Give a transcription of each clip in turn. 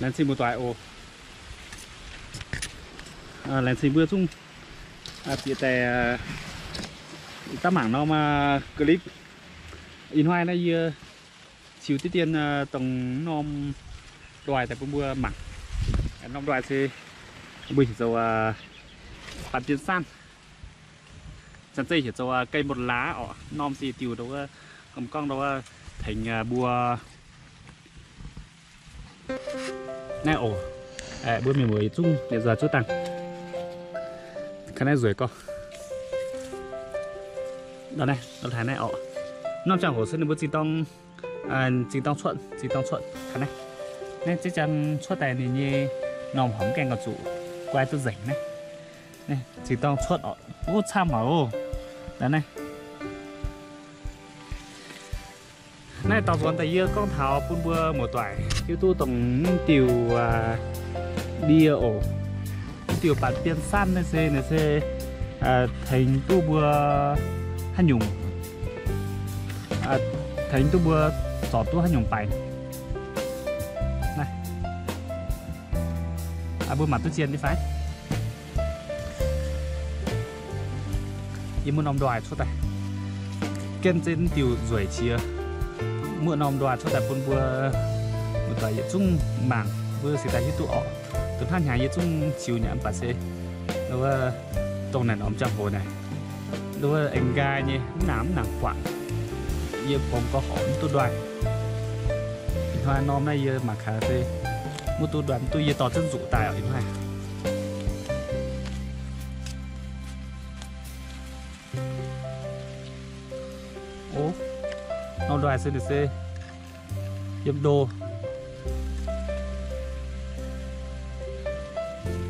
Laengz zingh muoz-doic oc. Laengz zingh mbuo zungv ziex daaih daav mangc norm clip. Ih hnoi naaiv yie ziux diqv dien dongh norm ndoih daaih bun mbuo mangc. Norm ndoih se mbuo heuc zoux Baan Bien Saanh. Caux zeiz heuc zoux cây một lá oc. Norm se diuh ndau wuov, gorngv ndau wuov tengx mbuo naaiv oc. Mbuo mienh muoz yietc zungv liepc nzoih zuov dangh. Ka'naaiv nzueic gorx. Naaiv, naaiv oc. Norm ziangh hoc se ninh mbuo zingh dorng, zingh dorng cuotv, zingh dorng cuotv. Naaiv, naaiv ziex ziangh cuotv daaih ninh nyei norm horpc mv gaengh gauh zuqc guai duqv nzengc naaiv. Zingh dorng cuotv oc. Wuov camv haic oc. Naaiv, naaiv dauh nzuonx daaih yie gorngv taux bun mbuo muoz-doic hiuv duqv dongh mv diuh ndie oc. Mv diuh Baan Bien Saanh naaiv se, naaiv se tengx duqv mbuo haaix nyungc, tengx duqv mbuo zorc duqv haaix nyungc baengc. Naaiv, mbuo mangc duqv zien nyei fai? Yie muoqv norm ndoih cuotv daaih. Gen zeiv diuh nzueic qiex. Muoqv norm ndoih cuotv daaih bun mbuo muoz-doic yietc zungv mangc, mbuo singx daaih hiuv duqv oc. Dongh hnangv hnyangx yie zungv ziux nyei mv baac se wuov dongh naaic norm ziangh hoc naaic, wuov aengx nqaai nyei, mv nangc mv nangc buatc. Yie bungx gorx horc mv duqv ndoih. Ih hnoi norm naaiv yie mangc gaax se mv duqv ndoih, mv duqv, yie dorh zunv nzuqc daaih oc ih hnoi. O, norm ndoih se ninh se yiem ndo,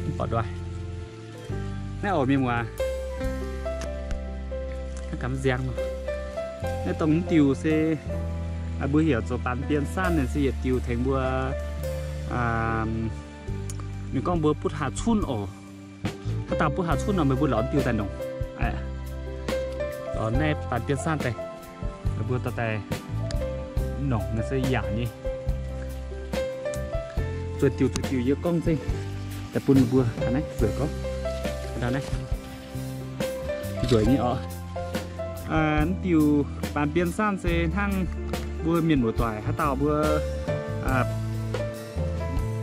mv baac ndoih. Naaiv oc mienh muoz, naaiv gamh nziang. Naaiv dongh mv diuh se mbuo heuc zoux Baan Bien Saanh naaic se yietc diuh tengx mbuo, mienh gorngv mbuo butv haax cunv oc. Haaix dauh butv haax cunv nor meih mbuo lorz diuh daaih nongc. Lorz naaiv Baan Bien Saanh daaih, meih mbuo dorh daaih nongc naaiv se yaac nyei. Zueiz diuh zueiz diuh yie gorngv nzengc daaih bun meih mbuo naaiv zueiz gorngv naaiv nzueic nyei oc. Mv diuh Baan Bien Saanh se hnangv mbuo mienh muoz-doic haaix dauh mbuo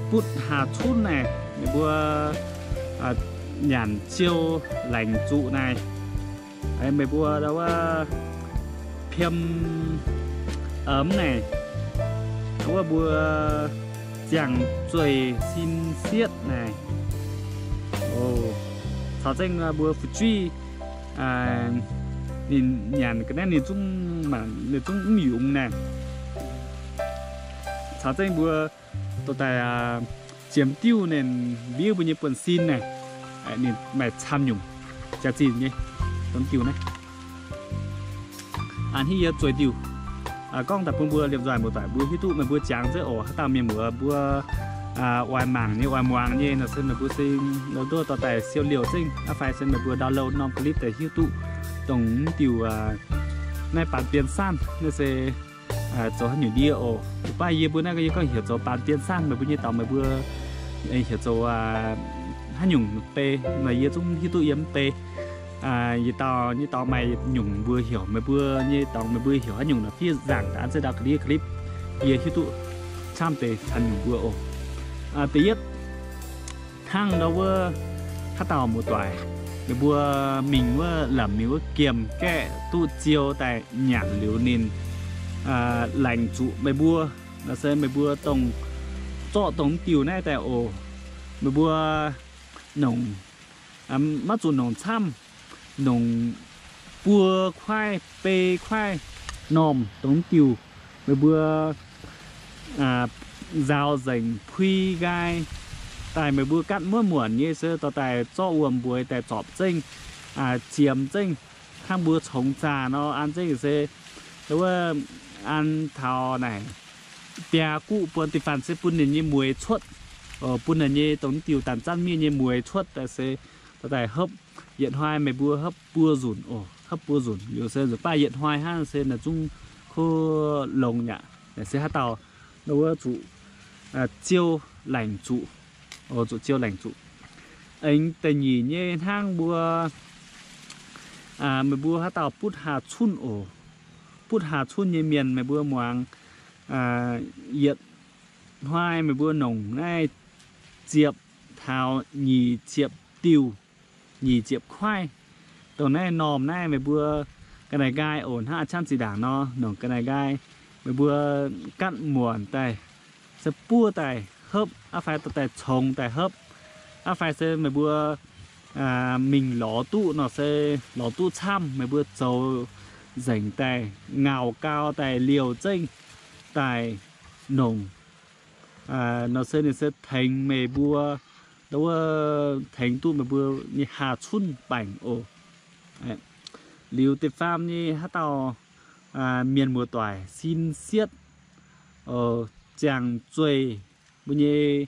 butv haax cunv naaic, meih mbuo nyanc ziou laengc zuqc naaic, meih mbuo wuov piem emx naaic, wuov mbuo ziangh zueih sin sietv naaic, caux zengv mbuo fu'jueiv ninh nyanc ga'naaiv ninh zungv, ninh zungv mv yungz naaic. Caux zengv mbuo dorh daaih ziemx diuv naaic mbiuv mbuo nyei buonv-sin naaic, ninh maaih camv nyungc jaax-zinh nyei dongh diuh naaiv. A'hneiv yie zueiz diuh gorngv daaih bun mbuo liemh nzoih muoz-doic mbuo hiuv duqv meih mbuo jangx zeiv oc. Haaix dauh mienh muoz mbuo oix mangc nyei, oix muangx nyei nor se meih mbuo se nduov dorh daaih siou liouh zengv aqv fai se meih mbuo download norm clip daaih hiuv duqv dongh mv diuh naaiv Baan Bien Saanh naaiv se zoux haaix nyungc ndie oc. Mv baac yie mbuo naaiv yie gorngv heuc zoux Baan Bien Saanh, meih mbuo nyei dorngx meih mbuo heuc zoux haaix nyungc bei, meih yie zungv hiuv duqv yiem bei. Yietc dauh nyei dorngx maaih nyungc mbuo heuc, meih mbuo nyei dorngx meih mbuo heuc haaix nyungc nor fiev nzaangc daaih an zengv ndau clip, yie hiuv duqv camv deix haaix nyungc mbuo oc. Da'yietv, hnangv ndau wuov haaix dauh muoz-doic, meih mbuo mingh wuov lamz mingh wuov giemh gaeqv duqv ziou daaih nyanc liuz ninh laengc zuqc meih mbuo, nor se meih mbuo dongh zorqv dongh diuh naaiv daaih oc. Meih mbuo nongc, maiv zuqc nongc camv, nongc buo kuaaiv, bei kuaaiv normh dongh diuh, meih mbuo nzaaux nzengc pui nqaai daaih, meih mbuo gatv muonv muonc nyei se dorh daaih zorqv wuom-mbueix daaih zorpc zengv, ziemx zengv, hnangv mbuo congx zaah nor an zengv se wuov an taux naaic biaa guqv buonv dih faanh se bun ninh nyei mueix cuotv, bun ninh nyei dongh diuh danc zanv miev nyei mueix cuotv daaih se dorh daaih hopv. Yietc hnoi meih mbuo hopv buo nzunc oc, hopv buo nzunc liuz se nzunc baav yietc hnoi hnangv se naaic zungv kov longx yaac. Naaic se haaix dauh wuov zuqc ziou laengc zuqc, zuqc Ziouv laengc zuqc. Aengx da'nyeic nyei hnangv mbuo, meih mbuo haaix dauh butv haa cunh oc. Butv haa cunh nyei mienh meih mbuo muangx, yietc hnoi meih mbuo nongc naaiv ziepc taux nyic ziepc diuh, nyic ziepc kuaaiv. Dongh naaiv normh naaiv meih mbuo ga'naaiv nqaai oc, hnangv a'qamv zinh ndaangc nor, nongc ga'naaiv nqaai, meih mbuo gaatv muonc daaih, se buov daaih hopv, aqv fai dorh daaih congx daaih hopv, aqv fai se meih mbuo mingh lorz duqv nor se lorz duqv camv, meih mbuo zoux nzengc daaih, ngauc gau daaih, liouh zengv daaih nongc. Nor se ninh se tengx meih mbuo, ndau wuov tengx duqv meih mbuo nyei haa cunh baengc oc. Liuz da'faam nyei haaix dauh mienh muoz-doic sin sietv, ziangh zueih mbuo nyei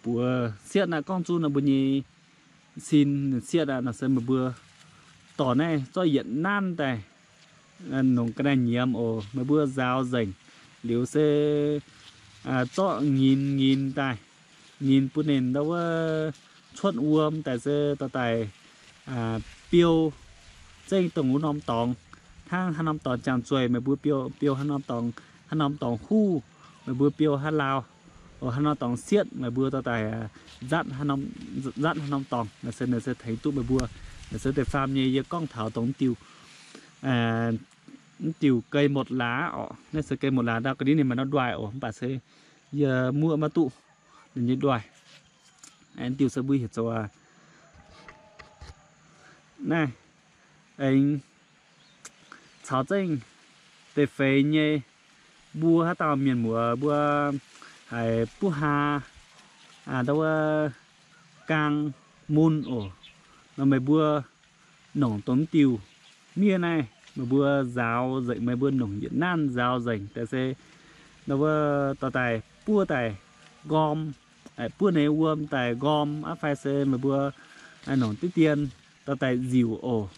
buoz sietv aqv, gorngv zunv nor mbuo nyei sin sietv aqv, nor se meih mbuo dorh naaiv zorqv yietc nanv daaih nongc ga'naaiv nyiemz oc. Meih mbuo nzaaux nzengc liuz se zorqv nyinz nyinz daaih, nyinz bun ninh ndau wuov cuotv wuom daaih se dorh daaih biou zengv dongh wuov norm dorngx. Hnangv haaix norm dorngx jangx zueih meih mbuo biou, biou haaix norm dorngx, haaix norm dorngx huv, meih mbuo biou haaix lauh, haaix norm dorngx sietv meih mbuo dorh daaih nzatv, nzatv haaix norm dorngx. Naaiv se, naaiv se tengx duqv meih mbuo. Naaiv se da'faam nyei yie gorngv taux dongh diuh, mv diuh cây một lá orqc. Naaiv se cây một lá ดอก ga'ndiev ninh maaih norm nduaih oc, mv baac se yie muoqv maiv duqv ninh nyei nduaih. Diuh se mbuo heuc zoux naaiv, aengx caux zengv da'feix nyei, mbuo haaix dauh mienh muoz mbuo haiz buov haa, ndau wuov gaang mun oc, nor meih mbuo nongc dongh diuh miev naaiv, meih mbuo nzaaux nzengc, meih mbuo nongc yietc nanv nzaaux nzengc daaih se ndau wuov dorh daaih buov daaih nqorm, buov ninh wuom daaih nqorm, aqv fai se meih mbuo nongc diqv dien dorh daaih nziuc oc.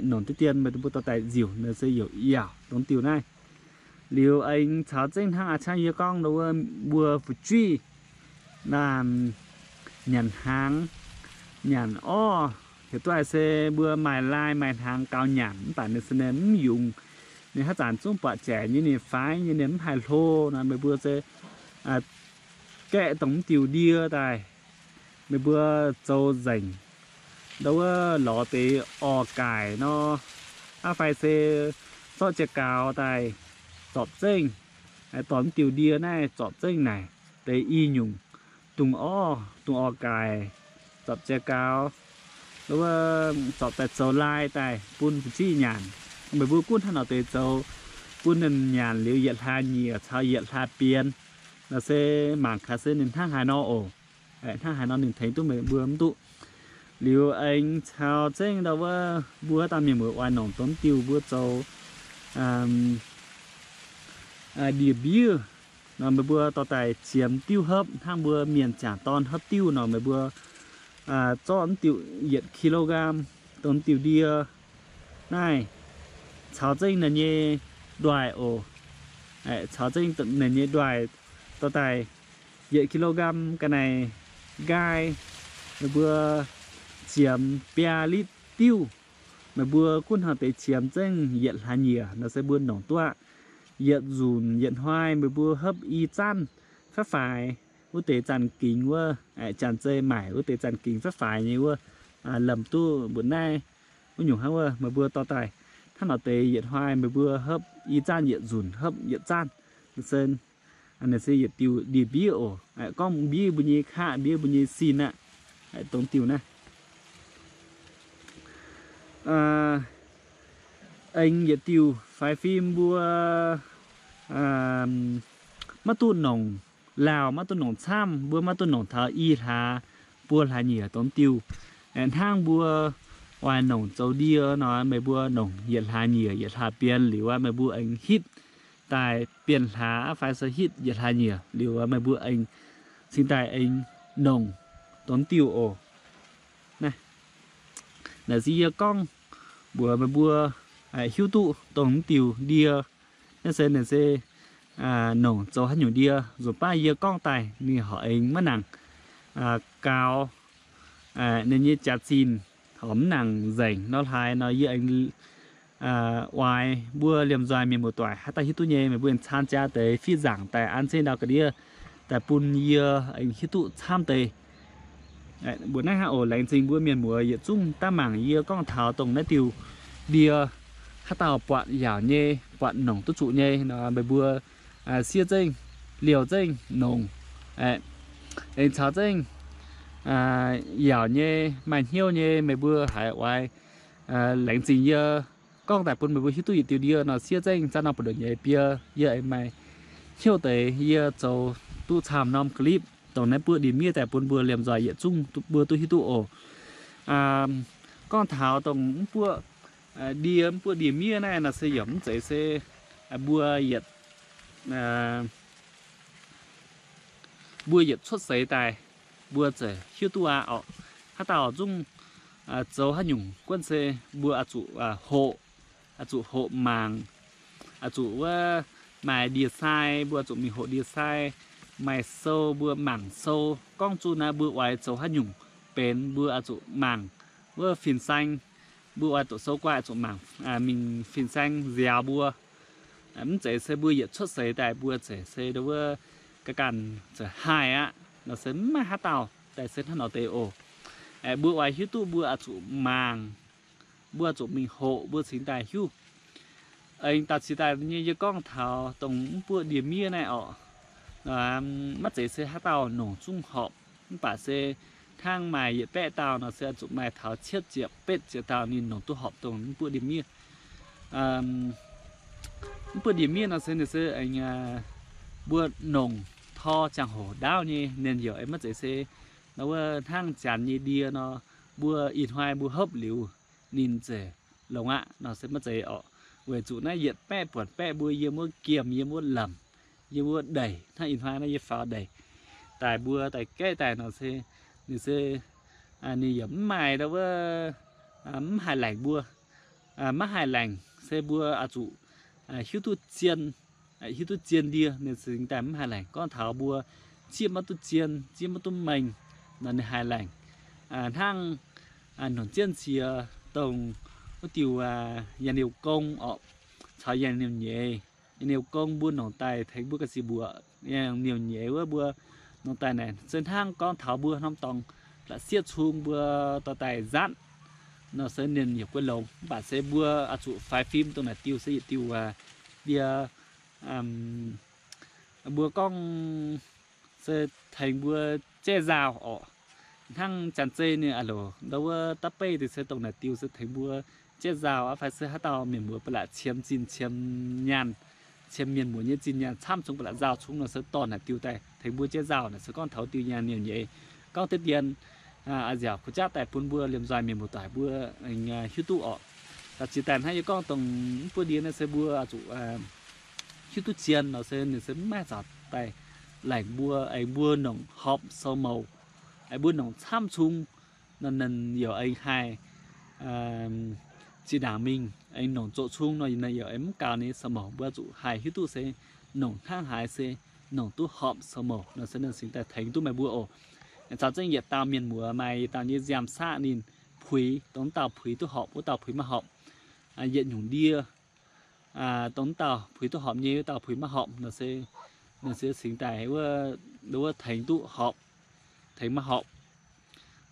Nongc diqv dien meih mbuo dorh daaih nziuc, naaiv se youc yaauc dongh diuh naaiv. Liuz aengx caux zengv hnangv a'qangv yie gorngv ndau wuov mbuo fu'jueiv naaiv nyanc hnaangx, nyanc orv, heuc duqv se mbuo maaih lai maaih hnaangx gaux nyanc, mv baac ninh se mv yungz. Ninh haaix zanc zungv buatc jaic nyei, ninh faix nyei, ninh mv haih hlo nor, meih mbuo se gaeqv dongh mv diuh ndie daaih, meih mbuo zoux nzengc, ndau wuov lorz deix orv-gaaic nor, aqv fai se zorqv jiex gaux daaih zorpc zengv, dorh mv diuh ndie naaiv zorpc zengv naaic deix i nyungc, dungz orv, dungz orv-gaaic, zorpc jiex gaux, ndau wuov zorpc daaih zoux lai daaih bun fu'jueiv nyanc. Meih mbuo gunv hnangv nor deix zoux bun ninh nyanc liuz yietc hlaax nyieqc caux yietc hlaax bienx, nor se mangc gaax se ninh hnangv haaix nor oc. Hnangv haaix nor ninh tengx duqv meih mbuo mv duqv. Liuz aengx caux zengv ndau wuov mbuo haaix dauh mienh muoz oix nongc dongh diuh mbuo zoux ndie-mbiev nor, meih mbuo dorh daaih qiemx diuv hopv hnangv mbuo mienh ziangh dorn hopv diuv nor, meih mbuo zorqv diuh yietc kilogram dongh diuh ndie naaiv caux zengv ninh nyei nduaih oc. Caux zengv ninh nyei nduaih dorh daaih yietc kilogram ga'naaiv nqaai, meih mbuo qiemx biaa litv diuv. Meih mbuo gunv hnangv deix qiemx zengv yietc hlaax nyieqc nor se mbuo nongc duqv aqv. Yietc nzunc yietc hnoi meih mbuo hopv i zanv faix faix, wuov deix zanc gingx wuov, janx-zei maaic wuov deix zanc gingx faix faix nyei wuov, lamh duqv mbuoqc naaiv wuov nyungc hnangv wuov, meih mbuo dorh daaih hnangv nor deix yietc hnoi meih mbuo hopv i zanv, yietc nzunc hopv yietc zanv. Ninh se yietc diuh ndie-mbiev oc. Gorngv mbiev mbuo nyei qaqv, mbiev mbuo nyei sin aqv, dongh diuh naaiv. Aengx yietc diuh faix fim mbuo maiv duqv nongc laauh, maiv duqv nongc camv, mbuo maiv duqv nongc taux i hlaax buo hlaax nyieqc dongh diuh. Hnangv mbuo oix nongc zoux ndie nor, meih mbuo nongc yietc hlaax nyieqc yietc hlaax bienx liuz aqv, meih mbuo aengx hitv daaih bienh hlaax aqv fai se hitv yietc hlaax nyieqc liuz aqv, meih mbuo aengx cingx daaih aengx nongc dongh diuh oc. Naaiv se yie gorngv mbuox meih mbuo hiuv duqv dongh diuh ndie. Naaiv se ninh se nongc zoux haaix nyungc ndie. Nzunc baav yie gorngv daaih ninh horpc aengx maiv nangc gaux, ninh nyei jaax-zinh horpc mv nangc nzengc nor hlaax nor yie aengx oix mbuo liemh nzoih mienh muoz-doic haaix dauh hiuv duqv nyei, meih mbuo aengx caan jaa deix fih nzaangc daaih an zengv ndau ga'ndiev daaih bun yie aengx hiuv duqv camv deix. Mbuo naaiv hnangv oc, laengz zingh mbuo mienh muoz yietc zungv daav mangc yie gorngv taux dongh naaiv diuh ndie haaix dauh buatc yaauc nyei, buatc nongc duqv zuqc nyei nor, meih mbuo siev zengv, liouh zengv nongc, aengx caux zengv yaauc nyei, maaih hnyouv nyei, meih mbuo haiz oix laengz zingh yie gorngv daaih bun meih mbuo hiuv duqv yietc diuh ndie nor, siev zengv zaah norm buoz-ndoqv nyeiz bie, yie aengx maaih hnyouv deix yie zoux duqv camv norm clip dongh naaiv buoqv ndie-miev daaih bun mbuo liemh nzoih yietc zungv mbuo duqv hiuv duqv oc. Gorngv taux dongh mv buoqv ndie, mv buoqv ndie-miev naaiv nor se yaac mv zeiz se mbuo yietc, mbuo yietc cuotv seix daaih mbuo ziouc hiuv duqv aqv orqc. Haaix dauh zungv zoux haaix nyungc guonv se mbuo oix zuqc hoqc, oix zuqc hoqc mangc, oix zuqc wuov maaih ndie-sai mbuo oix zuqc mingh hoqc ndie-sai, maaih sou mbuo mangc sou, gorngv zuqc naaiv mbuo oix zoux haaix nyungc benx mbuo oix zuqc mangc. Wuov fin-saeng, mbuo oix doqc sou guai oix zuqc mangc, mingh fin-saeng nziaaux mbuo. Mv zeiz se mbuo yietc cuotv seix daaih mbuo zeiz se wuov ga'ganh zeiz haih aqv nor se mv maaih haaix dauh daaih se hnangv nor deix oc. Mbuo oix hiuv duqv mbuo oix zuqc mangc, mbuo oix zuqc mingh hoqc mbuo cingx daaih hiuv. Aengx dauh cingx daaih nyei yie gorngv taux dongh mv buoqv ndie-miev naaiv orqc, maiv zeiz se haaix dauh nongc zungv horpc, mv baac se hnangv maaih yietc baeqv dauh nor se oix zuqc maaih taux cietv ziepc betv ziepc dauh ninh nongc duqv horpc dongh mv buoqv ndie-miev. Mv buoqv ndie-miev nor se ninh se mbuo nongc tor ziangh hoc ndaauv nyei, ninh yaac maiv zeiz se nor wuov hnangv janx nyei ndie nor, mbuo ih hnoi mbuo hopv liuz ninh zeiz longx aqv nor se maiv zeiz orqc. Weic zuqc naaiv yietc baeqv buonc baeqv mbuo yiem wuov giemh, yiem wuov lamc, yiem wuov ndeic, hnangv ih hnoi naaiv yie faaux ndeic daaih mbuo daaih gaeqv daaih nor se, ninh se, ninh yaac mv maaih ndau wuov, mv haih laengc mbuo. Maiv haih laengc se mbuo oix zuqc hiuv duqv zien, hiuv duqv zien ndie ninh cingx daaih mv haih laengc. Gorngv taux mbuo zieqv maiv duqv zien, zieqv maiv duqv mengh nor ninh haih laengc. Hnangv nongc jienv ziex dongh wuov diuh yangh niuh gong orqc, caux yangh niuh nyeiz. Yangh niuh gong mbuo nongc daaih tengx mbuo ga'sie mbuoqc, yangh niuh nyeiz wuov mbuo nongc daaih naaic se hnangv gorngv taux mbuo norm dorngx la'sieqv cung mbuo dorh daaih nzatv nor se ninh yaac guei longx. Mv baac se mbuo oix zuqc faix fim dongh naaic diuh se yietc diuh ndie, mbuo gorngv se tengx mbuo jaiv nzaauh orqc. Hnangv janx-zei ninh a'loc ndau wuov da'beiv deix se dongh naaic diuh se tengx mbuo jaiv nzaauh aqv. Fai se haaix dauh mienh muoz ba'laqc qiemx zinh qiemx nyaanh, qiemx mienh muoz nyei zinh nyaanh camv zungv ba'laqc nzaauh cung nor se dorh naaic diuh daaih tengx mbuo jaiv nzaauh naaic se gorngv taux diuh yangh niuh nyeiz. Gorngv deix dien a'nziaauc kuv jaav daaih bun mbuo liemh nzoih mienh muoz-doic mbuo hiuv duqv orqc. Da'ziex daaih hnangv yie gorngv dongh mv buoqv ndie naaiv se mbuo zuqc hiuv duqv zien nor se ninh se maiv maaih zaux daaih laengc mbuo, aengx mbuo nongc horpc sou mouc, aengx mbuo nongc camv cung nor ninh yaac aengx haih zinh ndaangc mingh aengx nongc zoqc cung nor ninh yaac aengx mv gaux ninh sou mouc. Mbuo zuqc haih hiuv duqv se nongc hnangv haaix se nongc duqv horpc sou mouc nor se ninh cingx daaih tengx duqv meih mbuo oc. Caux zengv yietc dauh mienh muoz maaih yietc dauh nyei nziaamv-saqv ninh puix, dongh dauh puix duqv horpc, wuov dauh puix maiv horpc. Yietc nyungc ndie, dongh dauh puix duqv horpc nyei, wuov dauh puix maiv horpc nor se ninh se cingx daaih wuov tengx duqv horpc, tengx maiv horpc.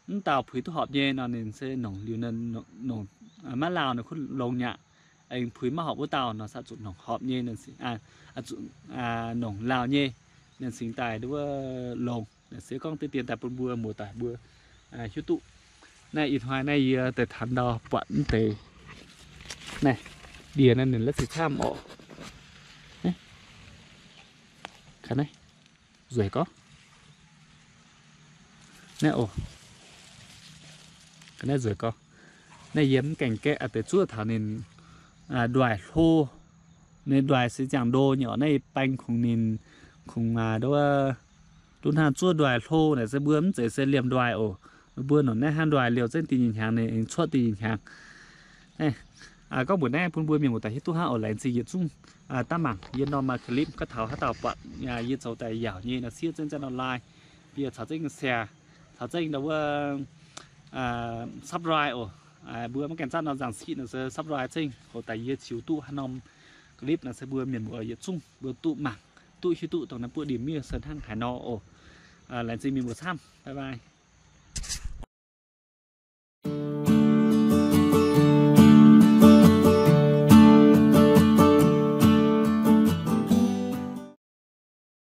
Mv dauh puix duqv horpc nyei nor ninh se nongc liuz, nongc maiv lauh ninh kuv longx nyaqc. Aengx puix maiv horpc wuov dauh nor se zuqc nongc horpc nyei, zuqc nongc lauh nyei, ninh cingx daaih wuov longx. Se gorngv deix dien daaih bun mbuo muoz-doic mbuo hiuv duqv. Naaiv ih hnoi naaiv yie daaih taux ndau buatc mv deix naaiv, ndie naaiv ninh la'sic camv orqc. Naaiv nzueic gorngv, naaiv oc, naaiv nzueic gorngv. Naaiv yie mv gaengh gaeqv deix zuov taux ninh ndoih hlo. Ninh ndoih se ziangh ndo nyei orqc. Naaiv baeng kungx ninh kungx nduov hnangv zuov ndoih hlo naaic se mbuo mv zeiz se liemh ndoih oc. Mbuo nongc naaiv hnangv ndoih liouh zengv dinh nyei hnyangx, ninh aengx cuotv dinh nyei hnyangx. Gorngv mbuox naaiv bun mbuo mienh muoz-doic hiuv duqv hnangv oc. Laengz zingh yietc zungv daav mangc yie norm clip gaav taux haaix dauh buatc yie zoux daaih yaac nyei nor siev zengv zengv norm like, bieqc caux zengv share, caux zengv ndau wuov subscribe oc. Mbuo maiv gaengh zatv norm nzangc siqv nor se subscribe zengv hoc daaih yie ziux duqv haaix norm clip nor se mbuo mienh muoz yietc zungv mbuo duqv mangc, duqv hiuv duqv dongh naaiv buoqv ndie-miev se hnangv haaix nor oc. Laengz zingh mienh muoz camv, bye bye.